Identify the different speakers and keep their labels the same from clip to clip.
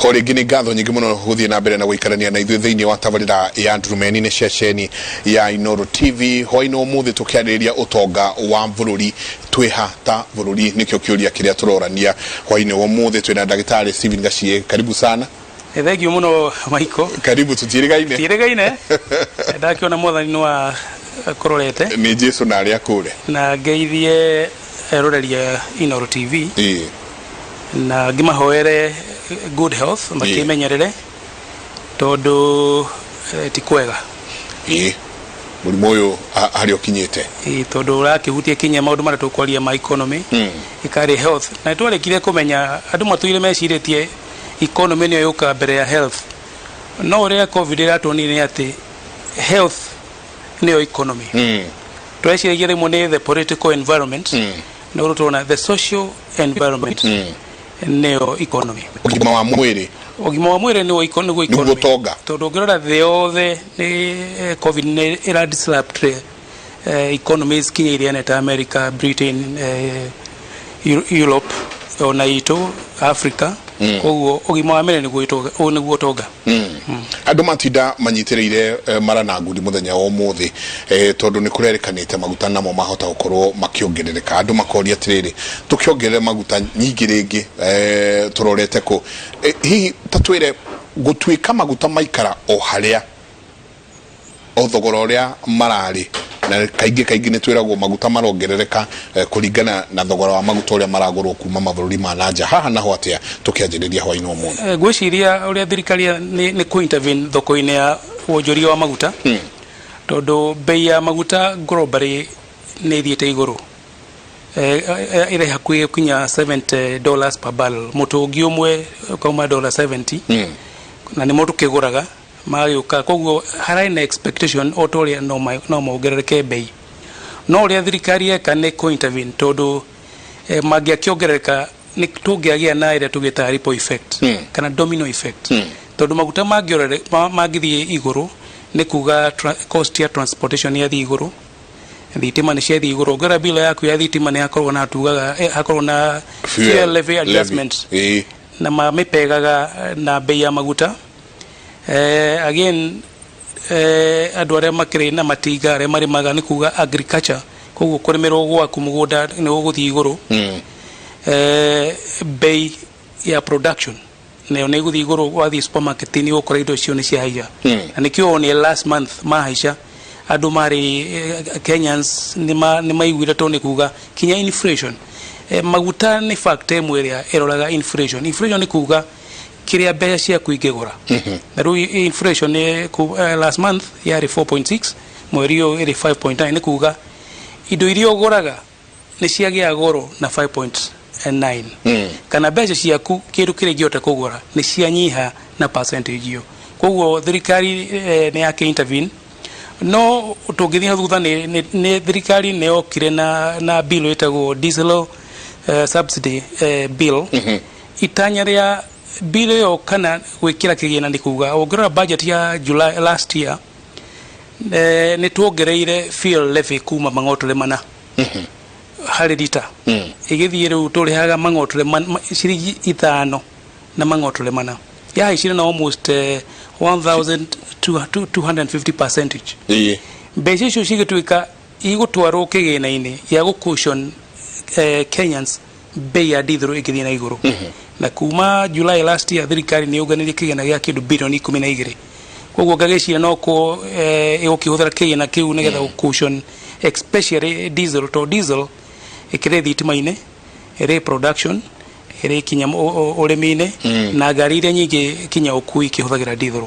Speaker 1: O rĩngĩ nĩ ngatho nyingĩ mũno gũthiĩ na mbere na gũikarania na ithuĩ thĩinĩ wa tabarĩra ya Ndurumeni nĩ ceceni ya Inooro TV. Hwainĩ ũmũthĩ tũkĩarĩrĩria ũtonga wa bũrũri, twĩha ta bũrũri nĩkĩo kĩũria kĩrĩa tũrorania hwainĩ wa ũmũthĩ. Twĩna ndagĩtarĩ Stephen Gachie, karibu sana.
Speaker 2: Thank you mũno, Michael.
Speaker 1: Karibu, tũtiĩrĩgaine.
Speaker 2: Tiĩrĩgaine, ndakĩona Mwathani nĩ wa kũrorete.
Speaker 1: Nĩ Jesu na arĩa kũre.
Speaker 2: Na ngeithie eroreri a Inooro TV na ngĩmahoere good health, makĩmenyerere tondũ ti kwega.
Speaker 1: Ĩĩ, mũrimũ ũyũ harĩa ũkinyĩte.
Speaker 2: Ĩĩ, tondũ ũrakĩhutia kinya maũndũ marĩa tũkwaria ma economy, ĩkarĩ health, na nĩtwarĩkire kũmenya andũ matũire mecirĩtie economy nĩyo yũkaga mbere ya health, no ũrĩa COVID ĩratuonia nĩ atĩ health nĩyo economy. Tweciragia rĩmwe nĩ the political environment, no rĩu tũrona the social environment nĩyo economy.
Speaker 1: Ũgima wa mwĩrĩ.
Speaker 2: Ũgima wa mwĩrĩ nĩguo nĩguo
Speaker 1: Nĩguo
Speaker 2: economy.
Speaker 1: Ũtonga.
Speaker 2: Tondũ ũngĩrora thĩ yothe nĩ COVID nĩ ĩra disrupt economies kinya iria nene ta America, Britain, Europe, ona itũ Africa. Koguo ũgima wa mwĩrĩ nĩguo nĩguo ũtonga.
Speaker 1: Andũ matinda manyitĩrĩire mara na ngundi mũthenya wa ũmũthĩ tondũ nĩ kũrerĩkanĩte maguta namo mahota gũkorwo makĩongerereka. Andũ makoria atĩrĩrĩ, tũkĩongerere maguta nyingĩ rĩngĩ tũrorete kũ? Hihi ta twĩre, gũtuĩka maguta maikara o harĩa o thogora ũrĩa mararĩ, na kaingĩ kaingĩ nĩ twĩragwo maguta marongerereka kũringana na thogora wa maguta ũrĩa maragũrwo kuma mabũrũri ma na nja, haha naho atĩa tũkĩanjĩrĩria hwainĩ ũmũthĩ?
Speaker 2: Ngwĩciria ũrĩa thirikari nĩ kũ intervene thoko-inĩ ya wonjoria wa maguta, tondũ bei ya maguta globally nĩ ĩthiĩte igũrũ. Ĩrĩ hakuhĩ gũkinya $70 per barrel, mũtũngi ũmwe ũkauma dollar 70, na nĩmo tũkĩgũraga magĩũka. Koguo hararĩ na expectation o ta ũrĩa no mongerereke bei, no ũrĩa thirikari yeka nĩ kũ intervene, tondũ mangĩakĩongerereka nĩ tũngĩagĩa na ĩrĩa tũgĩtaga ripple effect kana domino effect, tondũ maguta mangĩthiĩ igũrũ nĩ kuga cost ya transportation yathiĩ igũrũ, thitima nĩ ciathiĩ igũrũ. Ũngĩrora bill yaku ya thitima nĩ hakoragwo na tugaga hakoragwo na fuel levy adjustment na mamĩpegaga na bei ya maguta. Again, andũ arĩa makĩrĩ na matinga, arĩa marĩmaga, nĩ kuga agriculture, koguo kũrĩmĩrwo gwaku mũgũnda nĩ gũgũthiĩ igũrũ. Bei ya production nayo nĩ ĩgũthiĩ igũrũ. Wathiĩ supermarket nĩ ũgũkora indo icio nĩ ciahaica, na nĩkĩo wonire last month mahaica andũ marĩ Kenyans nĩ maiguire, tondũ nĩ kuga kinya inflation, maguta nĩ factor ĩmwe ĩrĩa ĩroraga inflation. Inflation nĩ kuga kĩrĩa mbeca ciaku ingĩgũra, na rĩu inflation nĩ last month yarĩ 4.6, mweri ũyũ ĩrĩ 5.9. Nĩ kuga indo iria ũgũraga nĩ ciagĩa goro na 5.9, kana mbeca ciaku kĩndũ kĩrĩa ingĩhota kũgũra nĩ cianyiha na percentage ĩyo. Koguo thirikari nĩ yake intervene, no tũngĩthiĩ na thutha nĩ thirikari nĩ yokire na bill ĩtagwo diesel subsidy bill. Itanya rĩa bill ĩyo kana gwĩkĩra kĩgĩna nĩ kuga ũngĩrora budget ya July last year, nĩ tuongereire fuel levy kuma mang'otore 4 harĩ rita, ĩgĩthiĩ rĩu tũrĩhaga mang'otore ciringi 5 na mang'otore 4. Yahaicire na almost 1250 percentage. Mbeca icio cigĩtuĩka igũtwarwo kĩgĩna-inĩ ya gũ-cushion Kenyans bei ya diesel ĩngĩthiĩ na igũrũ. Na kuma July last year thirikari nĩ yũnganirie kĩgĩna gĩa kĩndũ birioni 12. Koguo ngagĩciria no kũ ĩgũkĩhũthĩra kĩgĩna kĩu nĩgetha gũ-cushion especially diesel, to diesel ĩkĩrĩ thitima-inĩ, ĩrĩ production, ĩrĩ kinya ũrĩmi-inĩ, na ngari iria nyingĩ kinya ũkui ikĩhũthagĩra diesel.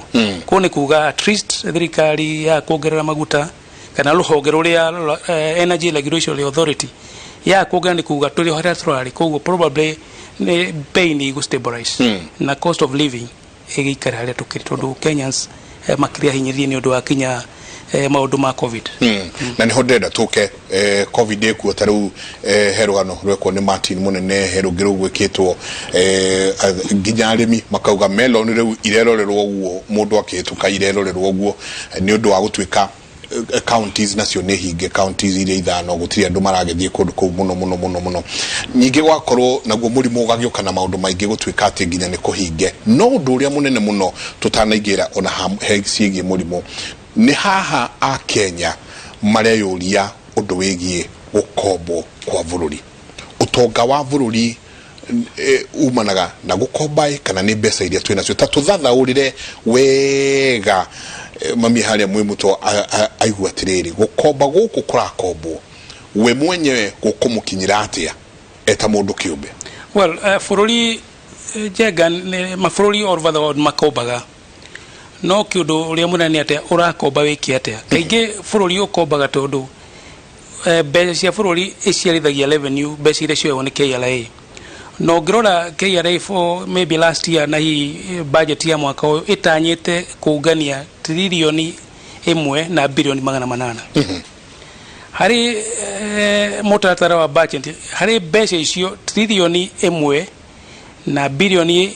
Speaker 2: Koguo nĩ kuga at least thirikari ya kuongerera maguta kana rũhonge rũrĩa Energy Regulatory Authority ya kuongerera, nĩ kuga tũrĩ o harĩa tũrarĩ. Koguo probably nĩ bei nĩ igũ stabilize na cost of living ĩgĩikare harĩa tũkĩrĩ, tondũ Kenyans makĩrĩ ahinyĩrĩrie nĩ ũndũ wa kinya maũndũ ma COVID.
Speaker 1: Na niho ndĩrenda tũke COVID ĩkuo. Ta rĩu he rũgano rwekwo nĩ Martin Mũnene, he rũngĩ rũu gwĩkĩtwo nginya arĩmi makauga melon rĩu irerorerwo ũguo, mũndũ akĩhĩtũka irerorerwo ũguo nĩ ũndũ wa gũtuĩka Counties nacio nĩ hinge, counties iria ithano gũtirĩ andũ maragĩthiĩ kũndũ kũu mũno mũno mũno mũno. Ningĩ gwakorwo naguo mũrimũ ũgagĩũka na maũndũ maingĩ, gũtuĩka atĩ nginya nĩ kũhinge. No ũndũ ũrĩa mũnene mũno tũtanaingĩra ona he ciĩgiĩ mũrimũ nĩ haha a Kenya mareyũria ũndũ wĩgiĩ gũkombwo kwa bũrũri. Ũtonga wa bũrũri umanaga na gũkomba ĩ kana nĩ mbeca iria twĩ nacio? Ta tũthathaũrĩre wega, mami harĩa mwĩ mũto aigua atĩrĩrĩ, gũkomba gũkũ kũrakombwo we mwenyewe gũkũmũkinyĩra atĩa eta mũndũ kĩũmbe?
Speaker 2: Well, bũrũri Njenga, mabũrũri all over the world makombaga, no kĩũndũ ũrĩa mũnene nĩ atĩa ũrakomba wĩke atĩa. Kaingĩ bũrũri ũkombaga tondũ mbeca cia bũrũri iciarithagia revenue, mbeca iria cioyagwo nĩ KRA. Na ũngĩrora KRA for maybe last year na hihi budget ya mwaka ũyũ ĩtanyĩte kũngania 1,800,000,000,000 harĩ mũtaratara wa budget. Harĩ mbeca icio 1,1 billion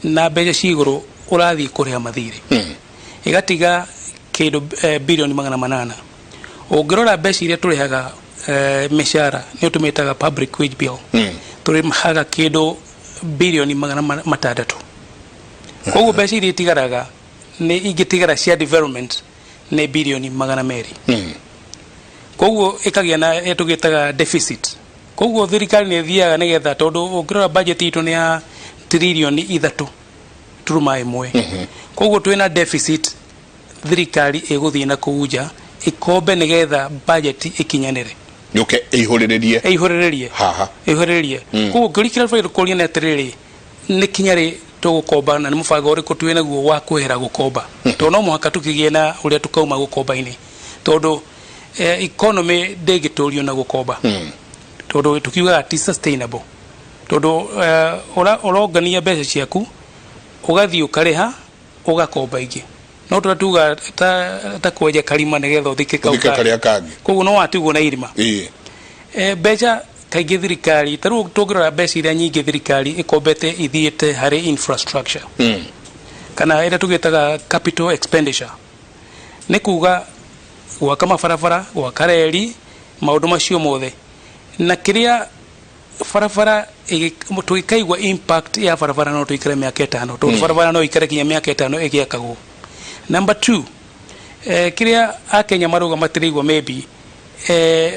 Speaker 2: na mbeca cia igũrũ ũrathiĩ kũrĩha mathirĩ, ĩgatiga kĩndũ 800,000,000,000. Ũngĩrora mbeca iria tũrĩhaga mĩcara, nĩyo tũmĩtaga public wage bill, tũrĩhaga kĩndũ 600,000,000,000. Koguo mbeca iria itigaraga nĩ ingĩtigara cia development nĩ 200,000,000,000. Koguo ĩkagĩa na ĩrĩa tũgĩtaga deficit. Koguo thirikari nĩ ĩthiaga nĩgetha, tondũ ũngĩrora budget itũ nĩ ya 3.1 trillion. Koguo twĩna deficit, thirikari ĩgũthiĩ na kũu nja ĩkombe nĩgetha budget ĩkinyanĩre.
Speaker 1: Yũke ĩihũrĩrĩrie.
Speaker 2: Ĩihũrĩrĩrie.
Speaker 1: Haha.
Speaker 2: Ĩihũrĩrĩrie. Koguo kĩũria kĩrĩa tũbatiĩ kũria nĩ atĩrĩrĩ, nĩ kinya rĩ tũgũkomba na nĩ mũbango ũrĩkũ twĩ naguo wa kwehera gũkomba? Tondũ no mũhaka tũkĩgĩe na ũrĩa tũkauma gũkomba-inĩ, tondũ economy ndĩngĩtũrio na gũkomba, tondũ tukiugaga ti sustainable, tondũ ũrongania mbeca ciaku, ũgathiĩ ũkarĩha, ũgakomba ingĩ. No tũrĩa tuga ta kwenja karima nĩgetha ũthike kau
Speaker 1: ũthike karĩa kangĩ.
Speaker 2: Koguo no watigwo na irima. Mbeca kaingĩ thirikari, ta rĩu tũngĩrora mbeca iria nyingĩ thirikari ĩkombete ithiĩte harĩ infrastructure kana ĩrĩa tũgĩtaga capital expenditure, nĩ kuga gwaka mabarabara, gwaka reri, maũndũ macio mothe. Na kĩrĩa barabara tũgĩkaigua impact ya barabara no tũikare mĩaka 5, tondũ barabara no ikare nginya mĩaka 5 ĩgĩakagwo. Number two, kĩrĩa akenya marauga matirĩigua, maybe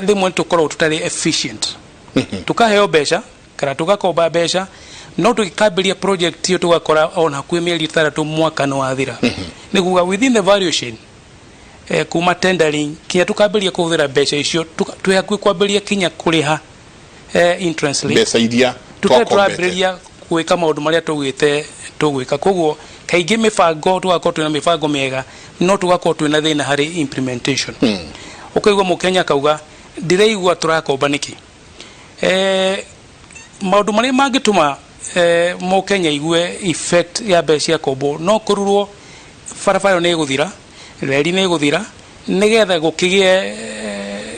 Speaker 2: rĩmwe nĩ tũkoragwo tũtarĩ efficient. Tukaheo mbeca kana tugakomba mbeca, no tũgĩkambĩria project ĩyo tũgakora ona hakuhĩ mĩeri 6, mwaka nĩ wathira. Nĩ kuga within the value chain, kuma tendering kinya tukambĩria kũhũthĩra mbeca icio, twĩ hakuhĩ kwambĩria kinya kũrĩha interest rate
Speaker 1: mbeca iria
Speaker 2: tũtarĩ
Speaker 1: twakombete.
Speaker 2: Tũrambĩrĩria gwĩka maũndũ marĩa tũgwĩte tũgwĩka. Koguo kaingĩ mĩbango, tũgakorwo twĩna mĩbango mĩega, no tũgakorwo twĩna thĩna harĩ implementation. Ũkaigua mũkenya akauga, "Ndĩraigua tũrakomba nĩkĩ?" Maũndũ marĩa mangĩtũma mũkenya igue effect ya mbeca cia kombo, no kũrurwo barabara ĩyo nĩ ĩgũthira, reri nĩ ĩgũthira, nĩgetha gũkĩgĩe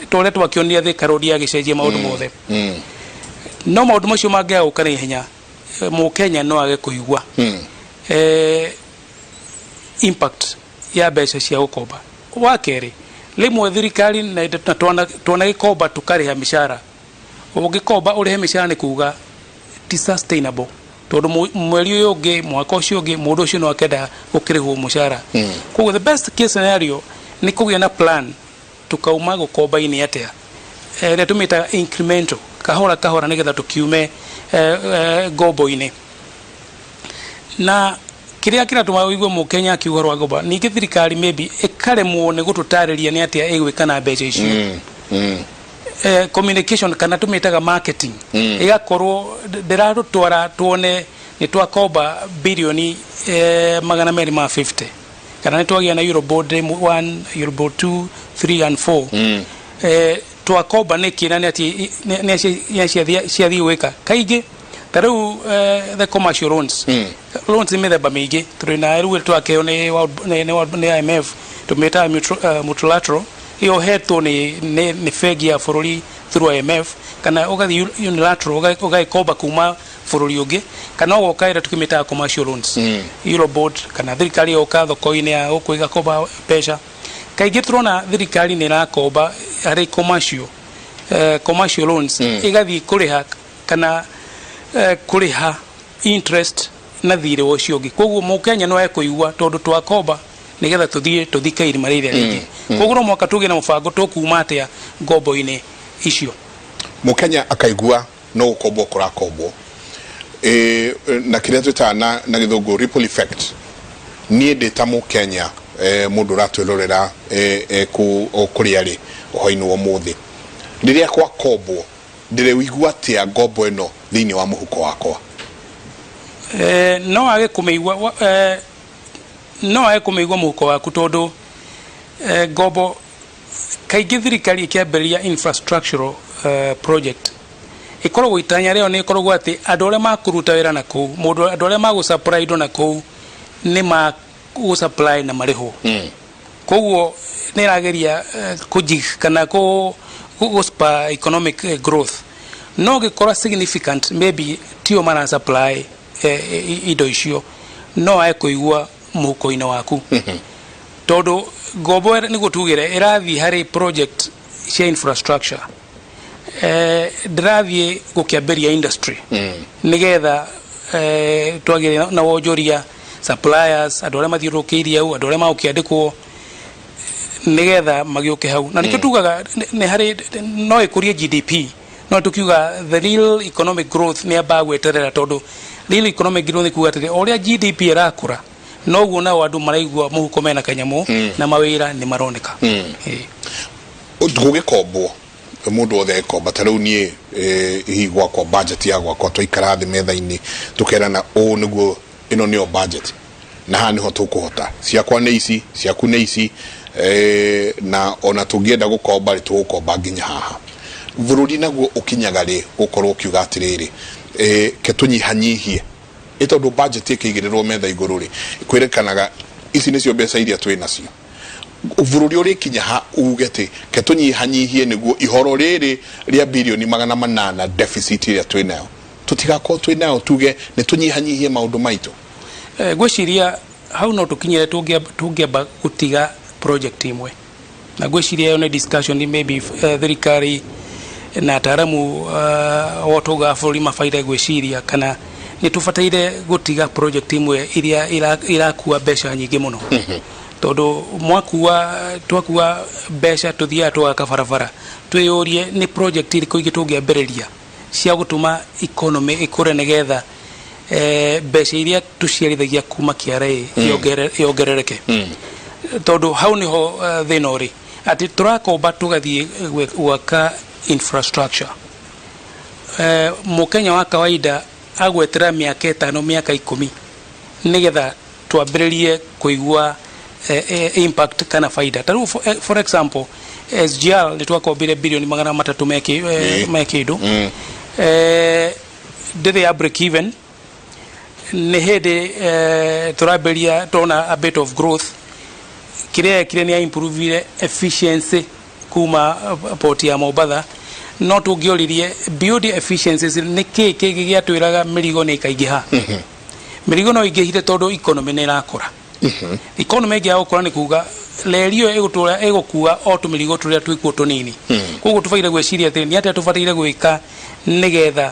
Speaker 2: ta ũrĩa twakĩonire Thika Road yagĩcenjia maũndũ mothe. No maũndũ macio mangĩaga gũka na ihenya, mũkenya no age kũigua impact ya mbeca cia gũkomba. Wa kerĩ, rĩmwe thirikari na twanagĩkomba tũkarĩha mĩcara. Ũngĩkomba ũrĩhe mĩcara, nĩ kuga ti sustainable, tondũ mweri ũyũ ũngĩ, mwaka ũcio ũngĩ, mũndũ ũcio no akenda gũkĩrĩhwo mũcara. Koguo the best case scenario nĩ kũgĩa na plan tukauma gũkomba-inĩ atĩa, ĩrĩa tũmĩtaga incremental, kahora kahora, nĩgetha tũkiume ngombo-inĩ. Na kĩrĩa kĩratũma ũigue mũkenya akiuga ũhoro wa ngomba, ningĩ thirikari maybe ĩkaremwo nĩ gũtũtarĩria nĩ atĩa ĩgwĩka na mbeca icio. Communication kana tũmĩtaga marketing ĩgakorwo ndĩratũtwara tuone nĩ twakomba 250,000,000,000 kana nĩ twagĩa na Eurobond 1, Eurobond 2, 3 and 4. Twakomba nĩkĩ na nĩ atĩ nĩ ciathiĩ gwĩka? Kaingĩ ta rĩu the commercial loans, loans nĩ mĩthemba mĩingĩ. Tũrĩ na rĩu twakeo nĩ nĩ IMF, tũmĩtaga multilateral, ĩyo ũhetwo nĩ bengi ya bũrũri through IMF, kana ũgathiĩ unilateral, ũgagĩkomba kuma bũrũri ũngĩ, kana ũgoka ĩrĩa tũkĩmĩtaga commercial loans, Eurobond, kana thirikari yoka thoko-inĩ ya gũkũ ĩgakomba mbeca. Kaingĩ tũrona thirikari nĩ ĩrakomba harĩ commercial loans, ĩgathiĩ kũrĩha kana kũrĩha interest na thirĩ ũcio ũngĩ. Koguo mũkenya no ekũigua tondũ twakomba nĩgetha tũthiĩ tũthike irima rĩrĩa rĩngĩ. Koguo no mũhaka tũgĩe na mũbango tũkuma atĩa ngombo-inĩ icio.
Speaker 1: Mũkenya akaigua no gũkombwo kũrakombwo e, na kĩrĩa twĩtaga na gĩthũngũ ripple effect. Niĩ ndĩ ta mũkenya, mũndũ ũratwĩrorera o kũrĩa rĩ ũhoro-inĩ wa ũmũthĩ, rĩrĩa kwakombwo ndĩrĩigua atĩa ngombo ĩno thĩinĩ wa mũhuko wakwa?
Speaker 2: No age kũmĩigua no age kũmĩigua mũhuko waku tondũ ngombo kaingĩ thirikari ĩkĩambĩrĩria infrastructural project ĩkoragwo itanya rĩao nĩ ĩkoragwo atĩ andũ arĩa makũruta wĩra na kũu mũndũ, andũ arĩa magũ supply indo na kũu nĩ magũ supply na marĩhwo. Koguo nĩ ĩrageria kũjig kana kũ spur economic growth, no gĩkorwo significant maybe tio mara supply indo icio, no ae kũigua mũhuko-inĩ waku tondũ ngombo nĩguo tugĩre ĩrathiĩ harĩ project cia infrastructure, ndĩrathiĩ gũkĩambĩria industry nĩgetha twagĩre na wonjoria, suppliers, andũ arĩa mathiũrũrũkĩirie hau, andũ arĩa magũkĩandĩkwo nĩgetha magĩũke hau. Na nĩkĩo tugaga nĩ harĩ no ĩkũrie GDP, no tukiuga the real economic growth nĩ ambaga gweterera, tondũ real economic growth nĩ kuga atĩrĩ, o ũrĩa GDP ĩrakũra noguo nao andũ maraigua mũhuko mena kanyamũ na mawĩra nĩ maroneka.
Speaker 1: Gũgĩkombwo, mũndũ wothe agĩkomba, ta rĩu niĩ hihi gwakwa budget ya gwakwa, twaikara thĩ metha-inĩ tũkerana ũũ nĩguo, ĩno nĩyo budget na haha nĩho tũkũhota, ciakwa nĩ ici, ciaku nĩ ici, na ona tũngĩenda gũkomba rĩ, tũgũkomba nginya haha. Bũrũri naguo ũkinyaga rĩ gũkorwo ũkiuga atĩrĩrĩ, ke tũnyihanyihie ĩ tondũ budget ĩkĩigĩrĩrwo metha igũrũ rĩ, kwĩrĩkanaga ici nĩcio mbeca iria twĩ nacio. Bũrũri ũrĩkinya ha uge atĩ ke tũnyihanyihie nĩguo ihoro rĩrĩ rĩa 800 birioni deficit ĩrĩa twĩ nayo tũtigakorwo twĩ nayo, tuge nĩ tũnyihanyihie maũndũ maitũ?
Speaker 2: Ngwĩciria hau no tũkinyĩre tũngĩamba gũtiga project imwe, na ngwĩciria ĩyo nĩ discussion maybe thirikari na ataaramu wa ũtonga wa bũrũri mabaire gwĩciria kana nĩ tũbataire gũtiga project imwe iria irakua mbeca nyingĩ mũno, tondũ mwakua twakua mbeca tũthiaga tũgaka barabara, twĩyũrie nĩ project irĩkũ ingĩ tũngĩambĩrĩria cia gũtũma economy ĩkũre nĩgetha mbeca iria tũciarithagia kuma KRA yongerereke, tondũ hau nĩho thĩna ũrĩ, atĩ tũrakomba tũgathiĩ gwaka infrastructure. Mũkenya wa kawaida agwetera mĩaka 5, mĩaka 10 nĩgetha twambĩrĩrie kũigua impact kana faida. Ta rĩu for example SGR nĩ twakombire 300 birioni me kĩndũ, ndĩrĩ ya break even. Nĩ hĩndĩ tũrambĩrĩria tona a bit of growth. Kĩrĩa yekire nĩ ya improve efficiency kuma port ya Mombatha, no tũngĩoririe beyond efficiencies nĩ kĩ kĩngĩ gĩatwĩraga mĩrigo nĩ ĩkaingĩha. Mĩrigo no ĩingĩhire tondũ economy nĩ ĩrakũra. Economy ĩngĩaga gũkũra nĩ kuga reri ĩyo ĩgũtũra ĩgũkua o tũmĩrigo tũrĩa twĩkuo tũnini. Koguo tũbataire gwĩciria atĩ nĩ atĩa tũbataire gwĩka nĩgetha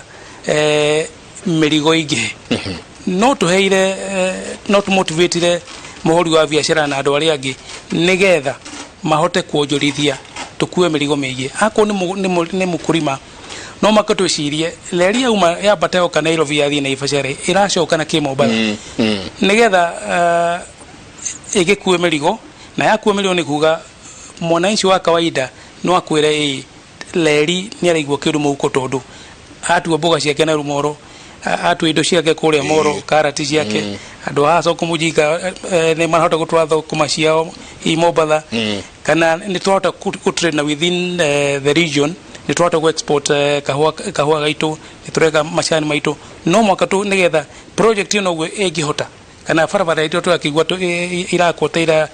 Speaker 2: mĩrigo ĩingĩhe. No tũheire no tũmotivatire mũhũri wa biacara na andũ arĩa angĩ nĩgetha mahote kuonjorithia tũkue mĩrigo mĩingĩ. Akorwo nĩ mũkũrima, no maka twĩcirie reri yauma yambata yoka Nairobi yathiĩ Naivasha rĩ, ĩracoka na kĩ Mombatha nĩgetha ĩgĩkue mĩrigo? Na yakua mĩrigo nĩ kuga mwananchi wa kawaida no akwĩre ĩ reri nĩ araigua kĩndũ mũhuko, tondũ atua mboga ciake na Moro, atua indo ciake kũrĩa Moro, karati ciake, andũ a soko Mujinga nĩ marahota gũtwara thũkũma ciao i Mombatha, kana nĩ twahota kũ trade na within the region, nĩ twahota gũ export kahũa gaitũ, nĩ tũreka macani maitũ. No mwaka tu nĩgetha project ĩyo noguo ĩngĩhota, kana barabara ĩrĩa tũrakĩigua irakwo ta ira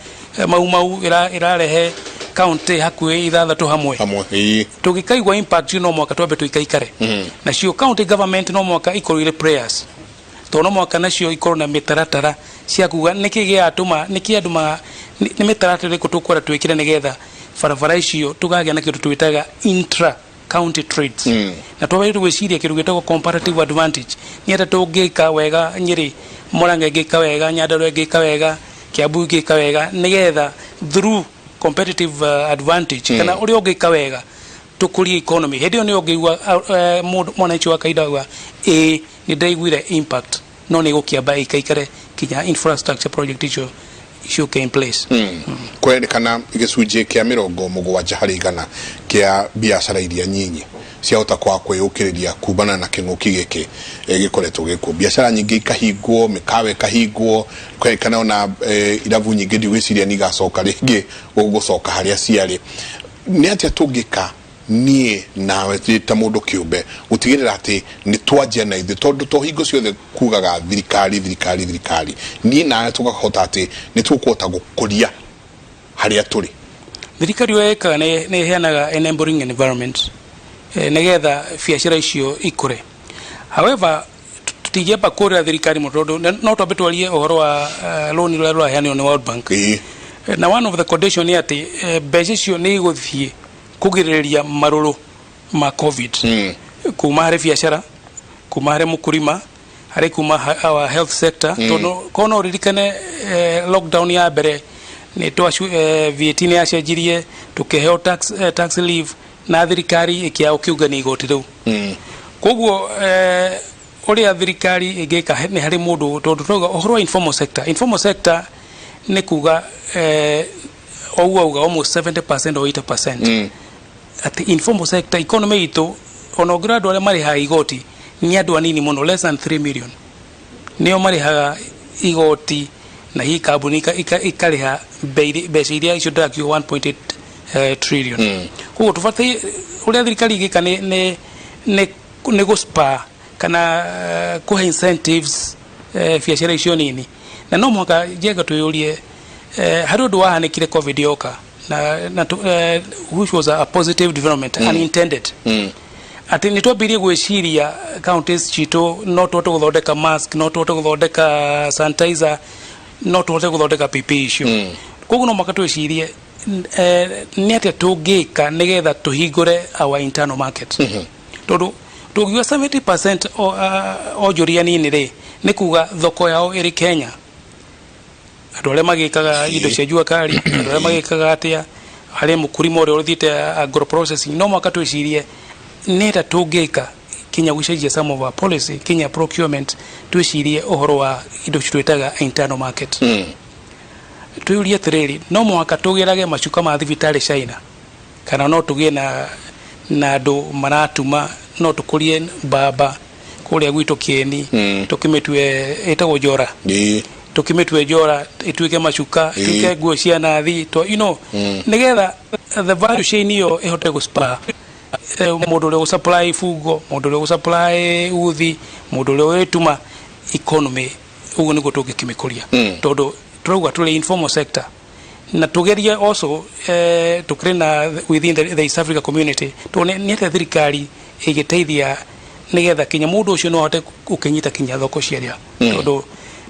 Speaker 2: Mau Mau ĩrarehe county hakuhĩ ithathatũ hamwe.
Speaker 1: Hamwe, ĩĩ.
Speaker 2: Tũgĩkaigua impact no mwaka twambe tũikaikare nacio. County government no mwaka ikorwo irĩ prayers, tondũ no mwaka nacio ikorwo na mĩtaratara cia kuga nĩkĩ gĩatũma nĩkĩ andũ Nĩ mĩtaratara ĩrĩkũ tũkwenda twĩkĩre nĩgetha barabara icio tũkagĩa na kĩndũ twĩtaga intra county trades? Na twagĩrĩirwo gwĩciria kĩndũ gĩtagwo comparative advantage. Nĩ atĩa tũngĩka wega Nyĩrĩ, Murang'a ĩngĩka wega, Nyandarua ĩngĩka wega, Kiambu ĩngĩka wega, nĩgetha through competitive advantage kana ũrĩa ũngĩka wega tũkũrie economy. Hĩndĩ ĩyo nĩyo ũngĩigua mũndũ mwananchi wa kawaida auga, "Ĩĩ, nĩ ndaiguire impact," no nĩ ĩgũkĩamba ĩikaikare kinya infrastructure project icio ciũke in place.
Speaker 1: Kũrerĩkana gĩcunjĩ kĩa 70% kĩa biacara iria nyinyi ciahota kwaga kwĩyũkĩrĩria kumana na kĩng'ũki gĩkĩ gĩkoretwo gĩkuo. Biacara nyingĩ ikahingwo, mĩkawa ĩkahingwo. Kũrerĩkana ona irabu nyingĩ ndigwĩciria nĩ igacoka rĩngĩ gũcoka harĩa ciarĩ. Nĩ atĩa tũngĩka, niĩ nawe twĩ ta mũndũ kĩũmbe, gũtigĩrĩra atĩ nĩ twanjia na ithuĩ, tondũ to hingo ciothe kugaga thirikari, thirikari, thirikari? Niĩ nawe tũkahota atĩ nĩ tũkũhota gũkũria harĩa tũrĩ.
Speaker 2: Thirikari ũrĩa ĩkaga nĩ ĩheanaga enabling environment nĩgetha biacara icio ikũre. However, tũtingĩamba kũrĩra thirikari mũno, tondũ no twambe twarie ũhoro wa loan rũrĩa rũraheanwo nĩ World Bank. Na one of the condition nĩ atĩ mbeca icio nĩ igũthiĩ kũgirĩrĩria marũrũ ma COVID kuma harĩ biacara, kuma harĩ mũkũrima, harĩ kuma our health sector, tondũ korwo no ũririkane lockdown ya mbere nĩ twacu VAT nĩ yacenjirie, tũkĩheo tax relief, na thirikari ĩkĩaga gũkĩũngania igoti rĩu. Koguo ũrĩa thirikari ĩngĩka nĩ harĩ mũndũ, tondũ twauga ũhoro wa informal sector, informal sector nĩ kuga ũguo auga almost 70% or 80% atĩ informal sector economy itũ, ona ũngĩrora andũ arĩa marĩhaga igoti nĩ andũ anini mũno, less than 3 million nĩo marĩhaga igoti, na hihi kambuni ikarĩha mbeca iria icio ndĩrakiuga 1.8 trillion. Koguo tũbatiĩ, ũrĩa thirikari ĩngĩka nĩ gũspur kana kũhe incentives biacara icio nini. Na no mũhaka njenga twĩyũrie, harĩ ũndũ wahanĩkire COVID yoka na which was a positive development, unintended, atĩ nĩ twambĩrĩrie gwĩciria counties citũ no tũhote gũthondeka mask, no tũhote gũthondeka sanitizer, no tũhote gũthondeka PPE icio. Koguo no mũhaka twĩcirie nĩ atĩa tũngĩka nĩgetha tũhingũre our internal market, tondũ tũngiuga 70% onjoria nini rĩ, nĩ kuga thoko yao ĩrĩ Kenya. Andũ arĩa magĩkaga indo cia jua kali, andũ arĩa magĩkaga atĩa, harĩ mũkulima ũrĩa ũthiĩte agro processing. No mũhaka twĩcirie nĩ atĩa tũngĩka kinya gũcenjia some of our policy, kinya procurement, twĩcirie ũhoro wa indo icio twĩtaga internal market. Twĩyũrie atĩrĩrĩ, no mũhaka tũgĩrage macuka ma thibitarĩ China, kana no tũgĩe na andũ maratuma, no tũkũrie mbamba kũrĩa gwitũ Kĩeni, tũkĩmĩtue ĩtagwo njora, tũkĩmĩtue njora ĩtuĩke macuka, ĩtuĩke nguo cia nathi to nĩgetha the value chain ĩyo ĩhote gũspur mũndũ ũrĩa ũgũsupply bungo, mũndũ ũrĩa ũgũsupply uthi, mũndũ ũrĩa ũgĩtuma economy. Ũguo nĩguo tũngĩkĩmĩkũria, tondũ tũrauga tũrĩ informal sector. Na tugerie also tukĩrĩ na within the East Africa Community, tondũ nĩ atĩa thirikari ĩgĩteithia nĩgetha kinya mũndũ ũcio no ahote gũkĩnyita kinya thoko cia nja, tondũ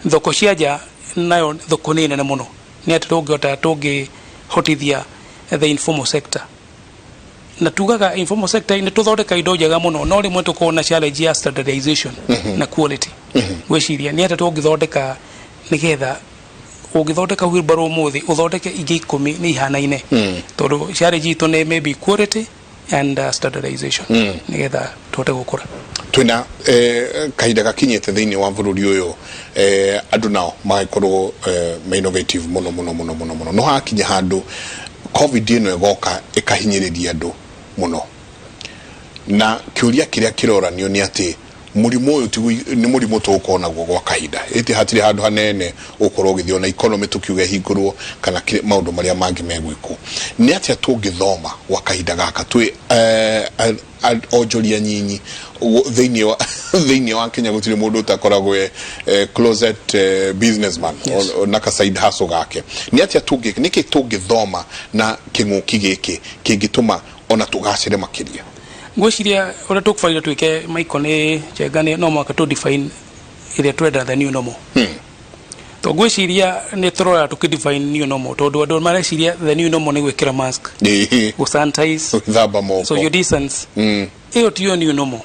Speaker 2: thoko cia nja nayo thoko nĩ nene mũno. Nĩ atĩ tũngĩhota tũngĩhotithia the informal sector? Na tugaga informal sector nĩ tũthondeka indo njega mũno, no rĩmwe tũkorwo na challenge ya standardization na quality. Gwĩciria nĩ atĩa tũngĩthondeka nĩgetha ũngĩthondeka wheelbarrow ũmũthĩ, ũthondeke ingĩ 10 nĩ ihanaine, tondũ challenge itũ nĩ maybe quality and standardization, nĩgetha tũhote gũkũra.
Speaker 1: Twina kahinda gakinyĩte thĩinĩ wa bũrũri ũyũ, andũ nao magĩkorwo me innovative mũno mũno mũno mũno mũno. No hakinya handũ COVID ĩno ĩgoka ĩkahinyĩrĩria andũ mũno, na kĩũria kĩrĩa kĩroranio nĩ atĩ mũrimũ ũyũ nĩ mũrimũ tũgũkorwo naguo gwa kahinda ĩtĩ, hatirĩ handũ hanene ũgũkorwo ũgĩthiĩ, ona economy tũkiuga ĩhingũrwo kana maũndũ marĩa mangĩ megwĩkwo. Nĩ atĩa tũngĩthoma gwa kahinda gaka twĩ onjoria nyinyi thĩinĩ wa Kenya? Gũtirĩ mũndũ ũtakoragwo closet businessman na ka side hustle gake. Nĩ atĩa tũngĩ, nĩkĩ tũngĩthoma na kĩng'ũki gĩkĩ kĩngĩtũma ona tũgacĩre makĩria?
Speaker 2: Ngwĩciria ũrĩa tũkũbataire twĩke, Michael, nĩ njenga, nĩ no mũhaka tũ define ĩrĩa twenda, the new normal. To ngwĩciria nĩ tũrora tũkĩ define new normal, tondũ andũ mareciria the new normal nĩ gwĩkĩra mask, gũ sanitize,
Speaker 1: gwĩthamba moko,
Speaker 2: social distance. Ĩyo tiyo new normal.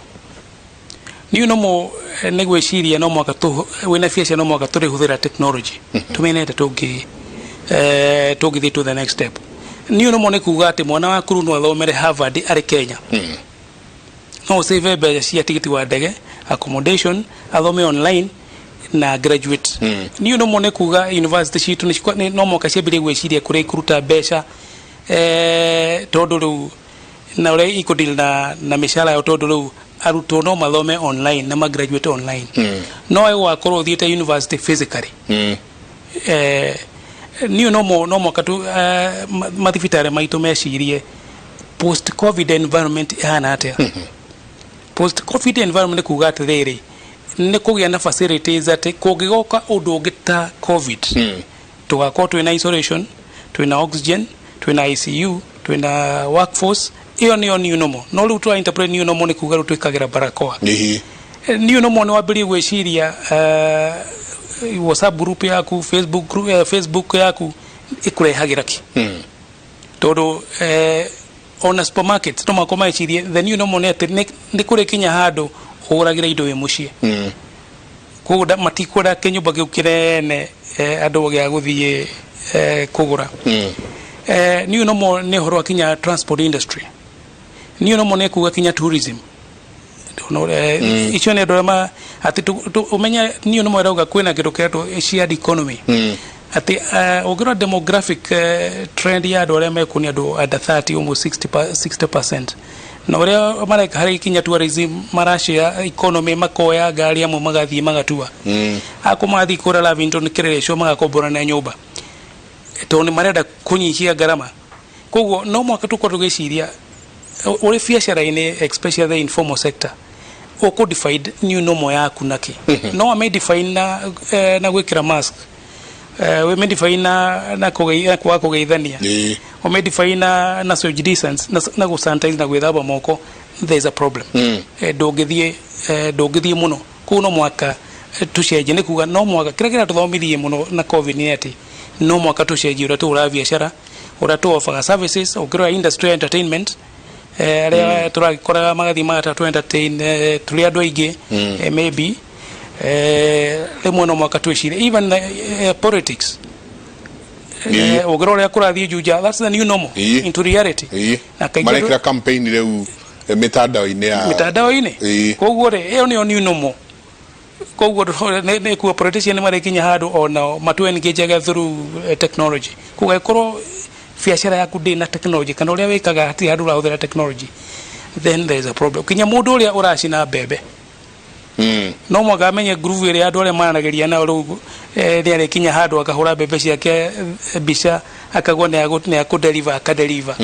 Speaker 2: New normal nĩ gwĩciria no mwaka wĩna biacara, no mwaka tũrĩhũthĩra technology tũmenete tũngĩ tũngĩthiĩ to the next step. New normal nĩ kuga atĩ mwana waku rĩu no athomere Harvard arĩ Kenya, no ũsave mbeca cia tigiti wa ndege, accommodation, athome online na graduate. New normal nĩ kuga university citũ no mwaka ciambĩrĩrie gwĩciria kũrĩa ikũruta mbeca, tondũ rĩu na ũrĩa ikũdeal na mĩcara yao, tondũ rĩu arutwo no mathome online na magraduate online. No ĩgwakorwo ũthiĩte university physically. New normal no mwaka tu mathibitarĩ maitũ mecirie post COVID environment ĩhana atĩa. Post COVID environment nĩ kuga atĩrĩrĩ, nĩ kũgĩa na facilities atĩ kũngĩgoka ũndũ ũngĩ ta COVID, tũgakorwo twĩna isolation, twĩna oxygen, twĩna ICU, twĩna workforce. Ĩyo nĩyo new normal. No rĩu twa interpret new normal nĩ kuga rĩu twĩkagĩra barakoa. New normal nĩ wambĩrĩrie gwĩciria WhatsApp group yaku, Facebook group, Facebook yaku ĩkũrehagĩra ki, tondũ ona supermarket no mako mecirie the new normal nĩ atĩ nĩ kũrĩ kinya handũ ũgũragĩra indo wĩ mũciĩ. Koguo matikwenda kĩnyũmba kĩu kĩnene andũ gĩa gũthiĩ kũgũra. New normal nĩ ũhoro wa kinya transport industry. New normal nĩ kuga kinya tourism. No, icio nĩ andũ arĩa atĩ ũmenye new normal ĩrauga kwĩna kĩndũ kĩretwo shared economy, atĩ ũngĩrora demographic trend ya andũ arĩa mekuo nĩ andũ under 30, almost 60%, na ũrĩa mareka harĩ kinya tourism, marashare economy, makoya ngari amwe magathiĩ magatua akũ mathiĩ kũrĩa Lavington Kĩrĩrĩcwo magakomborana nyũmba tondũ nĩ marenda kũnyihia ngarama. Koguo no mwaka tũkorwo tũgĩciria ũrĩ biacara-inĩ, especially the informal sector, ũkũ define new normal yaku naki. No ame define na gwĩkĩra mask, wĩ define na kwaga kũgeithania, ũme define na social distance na gũ sanitize na gwĩthamba moko, there is a problem. Ndũngĩthiĩ mũno kũu. No mwaka tũcenjie, nĩ kuga no mwaka kĩrĩa kĩratũthomithirie mũno na COVID nĩ atĩ no mwaka tũcenjie ũrĩa tũgũraga biacara, ũrĩa tũofaga services. Ũngĩrora industry ya entertainment, arĩa tũragĩkoraga magathiĩ magatatu entertain tũrĩ andũ aingĩ, maybe rĩmwe no mwaka twĩcirie even politics. Ũngĩrora ũrĩa kũrathiĩ Juja, that's the new normal into reality.
Speaker 1: Na kaingĩ marekĩra campaign rĩu mĩtandao-inĩ ya
Speaker 2: mitandao-inĩ. Koguo rĩ, ĩyo nĩyo new normal. Koguo nĩ kuo politician nĩ marĩkinya handũ onao matu engage through technology. Koguo ĩkorwo biacara yaku ndĩ na technology kana ũrĩa wĩkaga hatirĩ handũ ũrahũthĩra technology, then there is a problem. Kinya mũndũ ũrĩa ũracina mbembe no mwaka amenye groove ĩrĩa andũ arĩa maranagĩria nao. Rĩu nĩ arĩkinya handũ akahũra mbembe ciake mbica, akagwo nĩ akũ akadeliver.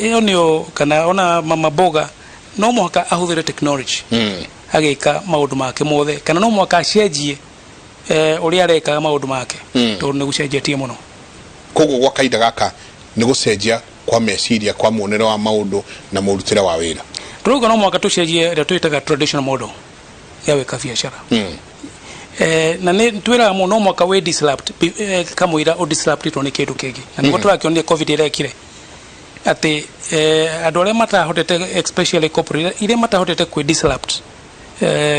Speaker 2: Ĩyo nĩyo kana ona mama mboga no mũhaka ahũthĩre technology agĩka maũndũ make mothe, kana no mũhaka acenjie ũrĩa arekaga maũndũ make, tondũ nĩ gũcenjetie mũno.
Speaker 1: Koguo gwa kahinda gaka nĩ gũcenjia kwa meciria, kwa muonere wa maũndũ na mũrutĩre wa wĩra.
Speaker 2: Tũrauga no mũhaka tũcenjie ĩrĩa twĩtaga traditional model ya gwĩka biacara. Na nĩ twĩraga mũno no mũhaka wĩ disrupt kamũira ũ disruptĩtwo nĩ kĩndũ kĩngĩ, na nĩguo tũrakĩonire COVID ĩrekire atĩ andũ arĩa matahotete, especially corporate iria matahotete kwĩ disrupt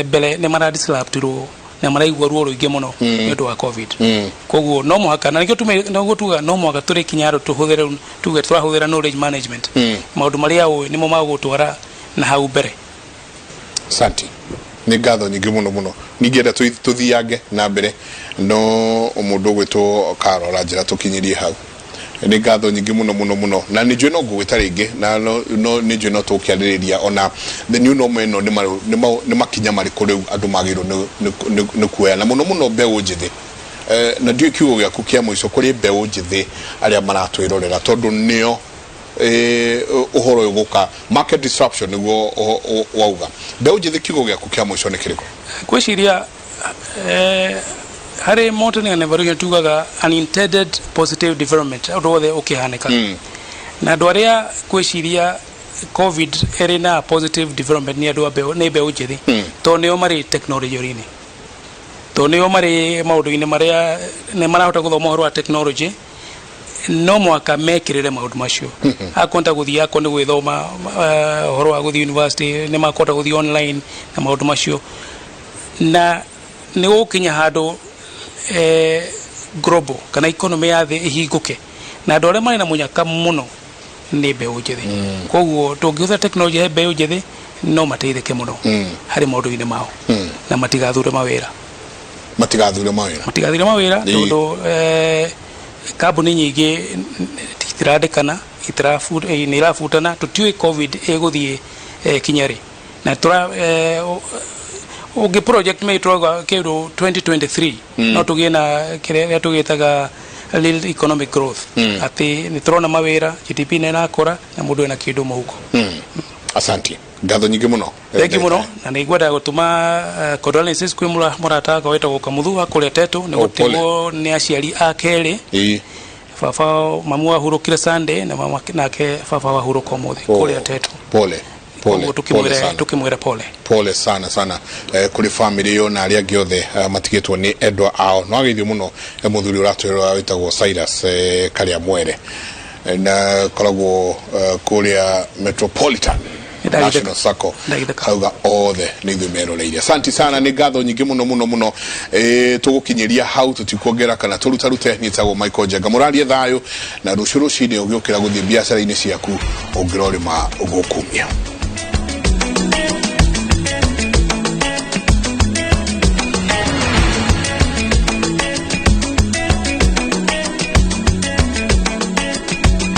Speaker 2: mbere, nĩ mara disruptirwo na maraigua ruo rũingĩ mũno nĩ ũndũ wa COVID. Koguo no mũhaka, na nĩkĩo tume noguo tuga no mũhaka tũrĩ kinya handũ tũhũthĩre, tuge tũrahũthĩra knowledge management. Maũndũ marĩa ũĩ nĩmo magũgũtwara na hau mbere.
Speaker 1: Asante, nĩ ngatho nyingĩ mũno mũno. Ningĩenda tũthiange na mbere, no mũndũ ũgwĩtwo Karora njĩra tũkinyĩrie hau. Nĩ ngatho nyingĩ mũno mũno mũno, na nĩ njũĩ no ngũgwĩta rĩngĩ, na no nĩ njũĩ no tũkĩarĩrĩria ona the new normal ĩno nĩ makinya marĩkũ rĩu andũ magĩrĩirwo nĩ kuoya, na mũno mũno mbeũ njĩthĩ. Na ndiũĩ kiugo gĩaku kĩa mũico kũrĩ mbeũ njĩthĩ arĩa maratwĩrorera, tondũ nĩo ũhoro ũyũ gũka market disruption nĩguo wauga. Mbeũ njĩthĩ, kiugo gĩaku kĩa mũico nĩ kĩrĩkũ?
Speaker 2: Ngwĩciria harĩ modeling and evaluation tugaga unintended positive development, ũndũ wothe ũkĩhanĩka. Na andũ arĩa ngwĩciria COVID ĩrĩ na positive development nĩ andũ a mbeũ, nĩ mbeũ njĩthĩ, tondũ nĩo marĩ technology-inĩ. Tondũ nĩo marĩ maũndũ-inĩ marĩa nĩ marahota gũthoma ũhoro wa technology, no mwaka mekĩrĩre maũndũ macio. Akwenda gũthiĩ, akorwo nĩ gwĩthoma ũhoro wa gũthiĩ university, nĩ makũhota gũthiĩ online na maũndũ macio. Na nĩ gũgũkinya handũ global kana economy ya thĩ ĩhingũke, na andũ arĩa marĩ na mũnyaka mũno nĩ mbeũ njĩthĩ. Koguo tũngĩhũthĩra technology he mbeũ njĩthĩ, no mateithĩke mũno harĩ maũndũ-inĩ mao na matigathure mawĩra.
Speaker 1: Matigathure mawĩra.
Speaker 2: Matigathure mawĩra, tondũ kambuni nyingĩ itirandĩkana, nĩ irabutana. Tũtiũĩ COVID ĩgũthiĩ kinya rĩ, na tũra ũngĩ project may turauga kĩndũ 2023 no tũgĩe na kĩrĩa tũgĩtaga real economic growth, atĩ nĩ tũrona mawĩra, GDP nĩ ĩrakũra na mũndũ ena kĩndũ mũhuko.
Speaker 1: Asante, ngatho nyingĩ mũno.
Speaker 2: Thank you mũno, na nĩ ngwendaga gũtũma condolences kwĩ mũrata wakwa wĩtagwo Kamuthu wa kũrĩa Tetũ, nĩ
Speaker 1: Oh, pole.
Speaker 2: gũtigwo nĩ aciari a kerĩ. Baba, mamu ahurũkire Sunday na mama nake baba wahurũka ũmũthĩ kũrĩa Tetũ.
Speaker 1: Pole pole.
Speaker 2: Koguo
Speaker 1: Pole
Speaker 2: tukĩmwĩre
Speaker 1: sana.
Speaker 2: Tukĩmwĩra pole.
Speaker 1: Pole sana sana kũrĩ family ĩyo na arĩa angĩ othe matigĩtwo nĩ endwa ao. No ageithio mũno mũthuri ũratwĩrora wĩtagwo Cyrus Karĩa Mwere na koragwo kũrĩa Metropolitan
Speaker 2: Ndagĩtheka.
Speaker 1: National Sacco.
Speaker 2: Ndagĩtheka.
Speaker 1: Auga othe nĩ ithuĩ meroreire. Asanti sana, nĩ ngatho nyingĩ mũno mũno mũno. Tũgũkinyĩria hau, tũtikuongera kana tũrutarute. Niĩ Michael Njenga, mũrarie thayũ, na rũciũ rũcinĩ ũgĩũkĩra gũthiĩ biacara-inĩ ciaku ũngĩrorĩma gũkumia.